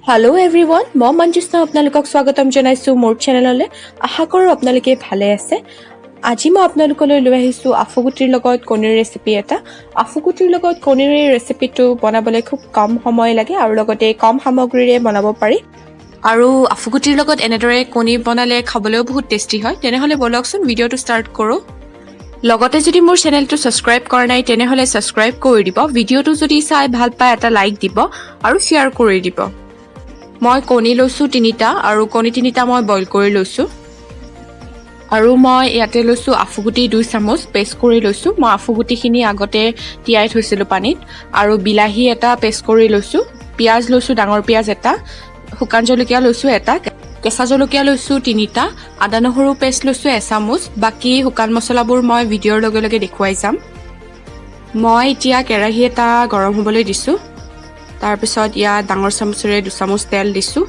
Hello' everyone, মই মঞ্জুষ্ণা আপোনালোকক স্বাগতম জনাইছোঁ মোৰ চেনেললৈ। আশা কৰোঁ আপোনালোকে ভালে আছে। আজি মই আপোনালোকলৈ লৈ আহিছোঁ আফুগুটিৰ লগত কণীৰ ৰেচিপি এটা। আফুগুটিৰ লগত কণীৰ এই ৰেচিপিটো বনাবলৈ খুব কম সময় লাগে আৰু লগতে কম সামগ্ৰীৰে বনাব পাৰি। আৰু আফুগুটিৰ লগত এনেদৰে কণী বনালে খাবলৈও বহুত টেষ্টি হয়। তেনেহ'লে ব'লকচোন, ভিডিঅ'টো ষ্টাৰ্ট কৰোঁ। লগতে যদি মোৰ চেনেলটো ছাবস্ক্ৰাইব কৰা নাই, তেনেহ'লে ছাবস্ক্ৰাইব কৰি দিব। ভিডিঅ'টো যদি চাই ভাল পায়, এটা লাইক দিব আৰু শ্বেয়াৰ কৰি দিব। মই কণী লৈছোঁ তিনিটা আৰু কণী তিনিটা মই বইল কৰি লৈছোঁ। আৰু মই ইয়াতে লৈছোঁ আফুগুটি 2 চামুচ, পেষ্ট কৰি লৈছোঁ। মই আফুগুটিখিনি আগতে তিয়াই থৈছিলোঁ পানীত। আৰু বিলাহী এটা পেষ্ট কৰি লৈছোঁ। পিঁয়াজ লৈছোঁ, ডাঙৰ পিঁয়াজ এটা। শুকান জলকীয়া লৈছোঁ এটা। কেঁচা জলকীয়া লৈছোঁ তিনিটা। আদা নহৰু পেষ্ট লৈছোঁ এচামুচ। বাকী শুকান মছলাবোৰ মই ভিডিঅ'ৰ লগে লগে দেখুৱাই যাম। মই এতিয়া কেৰাহী এটা গৰম হ'বলৈ দিছোঁ। তাৰপিছত ইয়াত ডাঙৰ চামুচেৰে 2 চামুচ তেল দিছোঁ।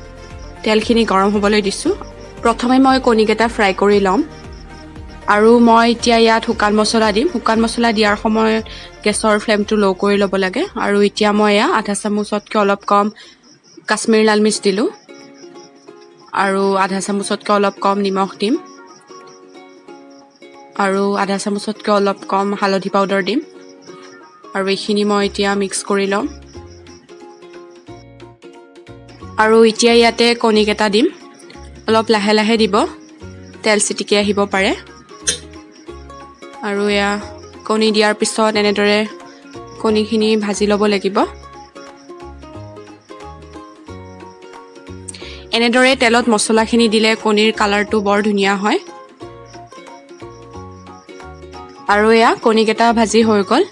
তেলখিনি গৰম হ'বলৈ দিছোঁ। প্ৰথমে মই কণীকেইটা ফ্ৰাই কৰি ল'ম। আৰু মই এতিয়া ইয়াত শুকান মছলা দিম। শুকান মছলা দিয়াৰ সময়ত গেছৰ ফ্লেমটো ল' কৰি ল'ব লাগে। আৰু এতিয়া মই এয়া আধা চামুচতকৈ অলপ কম কাশ্মীৰ লাল মিৰ্চ দিলোঁ আৰু আধা চামুচতকৈ অলপ কম নিমখ দিম আৰু আধা চামুচতকৈ অলপ কম হালধি পাউডাৰ দিম। আৰু এইখিনি মই এতিয়া মিক্স কৰি ল'ম। আৰু এতিয়া ইয়াতে কণীকেইটা দিম। অলপ লাহে লাহে দিব, তেল চিটিকি আহিব পাৰে। আৰু এয়া কণী দিয়াৰ পিছত এনেদৰে কণীখিনি ভাজি ল'ব লাগিব। এনেদৰে তেলত মছলাখিনি দিলে কণীৰ কালাৰটো বৰ ধুনীয়া হয়। আৰু এয়া কণীকেইটা ভাজি হৈ গ'ল।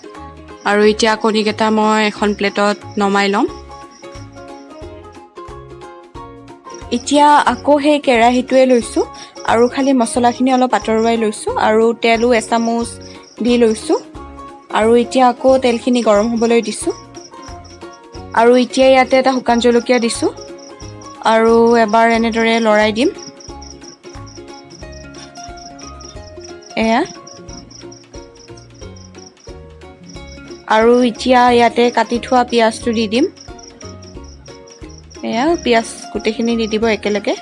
আৰু এতিয়া কণীকেইটা মই এখন প্লেটত নমাই ল'ম। এতিয়া আকৌ সেই কেৰাহীটোৱে লৈছোঁ আৰু খালি মছলাখিনি অলপ আঁতৰোৱাই লৈছোঁ আৰু তেলো এচামুচ দি লৈছোঁ। আৰু এতিয়া আকৌ তেলখিনি গৰম হ'বলৈ দিছোঁ। আৰু এতিয়া ইয়াতে এটা শুকান জলকীয়া দিছোঁ আৰু এবাৰ এনেদৰে লৰাই দিম। এয়া, আৰু এতিয়া ইয়াতে কাটি থোৱা পিঁয়াজটো দি দিম। এয়া পিঁয়াজ গোটেইখিনি দি দিব একেলগে।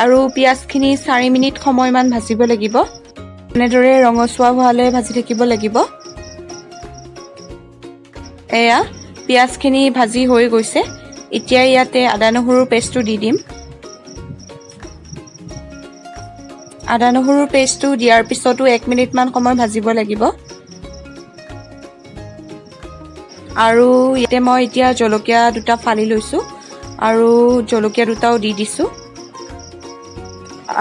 আৰু পিঁয়াজখিনি 4 মিনিট সময়মান ভাজিব লাগিব। এনেদৰে ৰঙচুৱা হোৱালৈ ভাজি থাকিব লাগিব। এয়া পিঁয়াজখিনি ভাজি হৈ গৈছে। এতিয়া ইয়াতে আদা নহৰুৰ পেষ্টটো দি দিম। আদা নহৰুৰ পেষ্টটো দিয়াৰ পিছতো 1 মিনিটমান সময় ভাজিব লাগিব। আৰু ইয়াতে মই এতিয়া জলকীয়া দুটা ফালি লৈছোঁ আৰু জলকীয়া দুটাও দি দিছোঁ।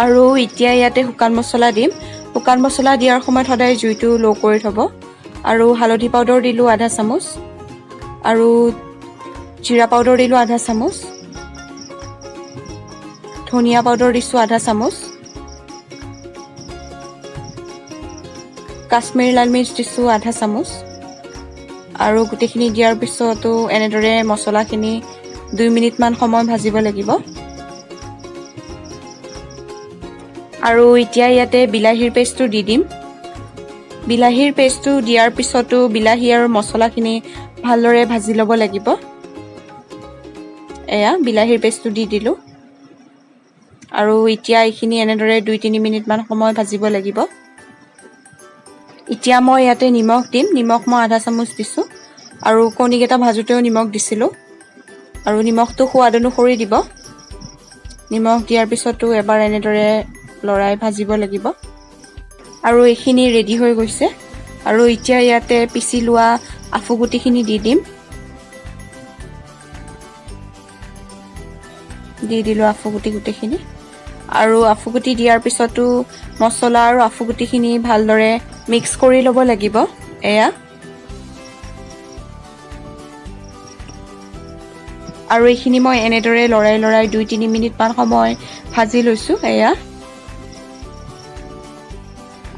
আৰু এতিয়া ইয়াতে শুকান মছলা দিম। শুকান মছলা দিয়াৰ সময়ত সদায় জুইটো ল' কৰি থ'ব। আৰু হালধি পাউডাৰ দিলোঁ আধা চামুচ আৰু জিৰা পাউডাৰ দিলোঁ আধা চামুচ, ধনিয়া পাউডাৰ দিছোঁ আধা চামুচ, কাশ্মীৰ লাল মিৰ্চ দিছোঁ আধা চামুচ। আৰু গোটেইখিনি দিয়াৰ পিছতো এনেদৰে মছলাখিনি 2 মিনিটমান সময় ভাজিব লাগিব। আৰু এতিয়া ইয়াতে বিলাহীৰ পেষ্টটো দি দিম। বিলাহীৰ পেষ্টটো দিয়াৰ পিছতো বিলাহী আৰু মছলাখিনি ভালদৰে ভাজি ল'ব লাগিব। এয়া বিলাহীৰ পেষ্টটো দি দিলোঁ। আৰু এতিয়া এইখিনি এনেদৰে 2-3 মিনিটমান সময় ভাজিব লাগিব। এতিয়া মই ইয়াতে নিমখ দিম। নিমখ মই আধা চামুচ দিছোঁ আৰু কণীকেইটা ভাজোঁতেও নিমখ দিছিলোঁ। আৰু নিমখটো সোৱাদ অনুসৰি দিব। নিমখ দিয়াৰ পিছতো এবাৰ এনেদৰে লৰাই ভাজিব লাগিব। আৰু এইখিনি ৰেডি হৈ গৈছে। আৰু এতিয়া ইয়াতে পিচি লোৱা আফুগুটিখিনি দি দিম। দি দিলোঁ আফুগুটি গোটেইখিনি। আৰু আফুগুটি দিয়াৰ পিছতো মছলা আৰু আফুগুটিখিনি ভালদৰে মিক্স কৰি ল'ব লাগিব। এয়া, আৰু এইখিনি মই এনেদৰে লৰাই লৰাই 2-3 মিনিটমান সময় ভাজি লৈছোঁ। এয়া,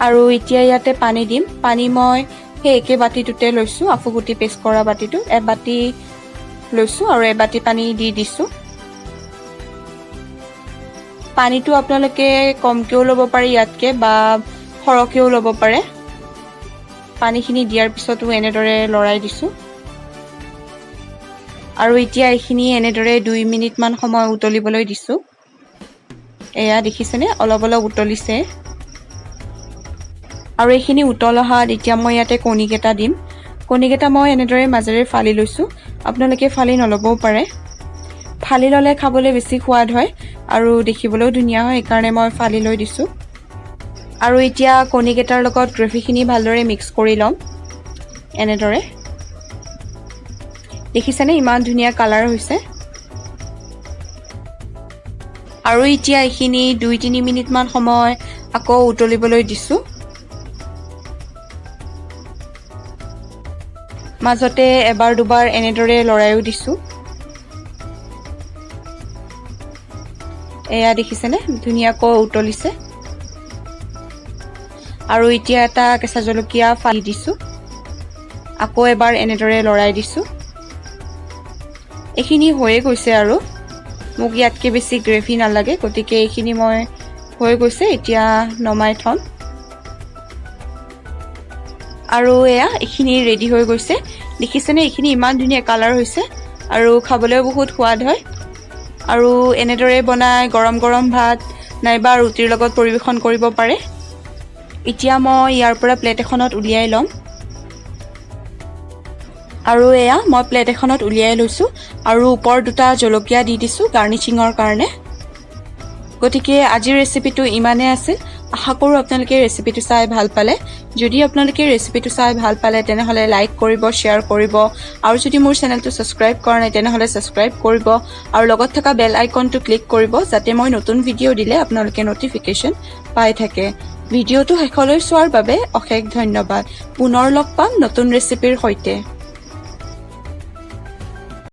আৰু এতিয়া ইয়াতে পানী দিম। পানী মই সেই একে বাতিটোতে লৈছোঁ, আফুগুটি পেষ্ট কৰা বাতিটো এবাতি লৈছোঁ আৰু এবাতি পানী দি দিছোঁ। পানীটো আপোনালোকে কমকৈও ল'ব পাৰে ইয়াতকৈ বা সৰহকৈও ল'ব পাৰে। পানীখিনি দিয়াৰ পিছতো এনেদৰে লৰাই দিছোঁ। আৰু এতিয়া এইখিনি এনেদৰে 2 মিনিটমান সময় উতলিবলৈ দিছোঁ। এয়া দেখিছেনে, অলপ অলপ উতলিছে। আৰু এইখিনি উতল অহাত এতিয়া মই ইয়াতে কণীকেইটা দিম। কণীকেইটা মই এনেদৰে মাজেৰে ফালি লৈছোঁ। আপোনালোকে ফালি নল'বও পাৰে। ফালি ল'লে খাবলৈ বেছি সোৱাদ হয় আৰু দেখিবলৈও ধুনীয়া হয়। সেইকাৰণে মই ফালি লৈ দিছোঁ। আৰু এতিয়া কণীকেইটাৰ লগত গ্ৰেভিখিনি ভালদৰে মিক্স কৰি ল'ম এনেদৰে। দেখিছেনে, ইমান ধুনীয়া কালাৰ হৈছে। আৰু এতিয়া এইখিনি 2-3 মিনিটমান সময় আকৌ উতলিবলৈ দিছোঁ। মাজতে এবাৰ দুবাৰ এনেদৰে লৰায়ো দিছোঁ। এয়া দেখিছেনে, ধুনীয়াকৈ উতলিছে। আৰু এতিয়া এটা কেঁচা জলকীয়া ফালি দিছোঁ। আকৌ এবাৰ এনেদৰে লৰাই দিছোঁ। এইখিনি হৈয়ে গৈছে আৰু মোক ইয়াতকৈ বেছি গ্ৰেভি নালাগে, গতিকে এইখিনি মই হৈ গৈছে, এতিয়া নমাই থ'ম। আৰু এয়া এইখিনি ৰেডি হৈ গৈছে। দেখিছেনে, এইখিনি ইমান ধুনীয়া কালাৰ হৈছে আৰু খাবলৈও বহুত সোৱাদ হয়। আৰু এনেদৰে বনাই গৰম গৰম ভাত নাইবা ৰুটিৰ লগত পৰিৱেশন কৰিব পাৰে। এতিয়া মই ইয়াৰ পৰা প্লেট এখনত উলিয়াই ল'ম। আৰু এয়া মই প্লেট এখনত উলিয়াই লৈছোঁ আৰু ওপৰত দুটা জলকীয়া দি দিছোঁ গাৰ্নিচিঙৰ কাৰণে। গতিকে আজিৰ ৰেচিপিটো ইমানেই আছিল। আশা কৰোঁ আপোনালোকে ৰেচিপিটো চাই ভাল পালে। যদি আপোনালোকে ৰেচিপিটো চাই ভাল পালে, তেনেহ'লে লাইক কৰিব, শ্বেয়াৰ কৰিব আৰু যদি মোৰ চেনেলটো ছাবস্ক্ৰাইব কৰা নাই, তেনেহ'লে ছাবস্ক্ৰাইব কৰিব আৰু লগত থকা বেল আইকনটো ক্লিক কৰিব, যাতে মই নতুন ভিডিঅ' দিলে আপোনালোকে ন'টিফিকেশ্যন পাই থাকে। ভিডিঅ'টো শেষলৈ চোৱাৰ বাবে অশেষ ধন্যবাদ। পুনৰ লগ পাম নতুন ৰেচিপিৰ সৈতে।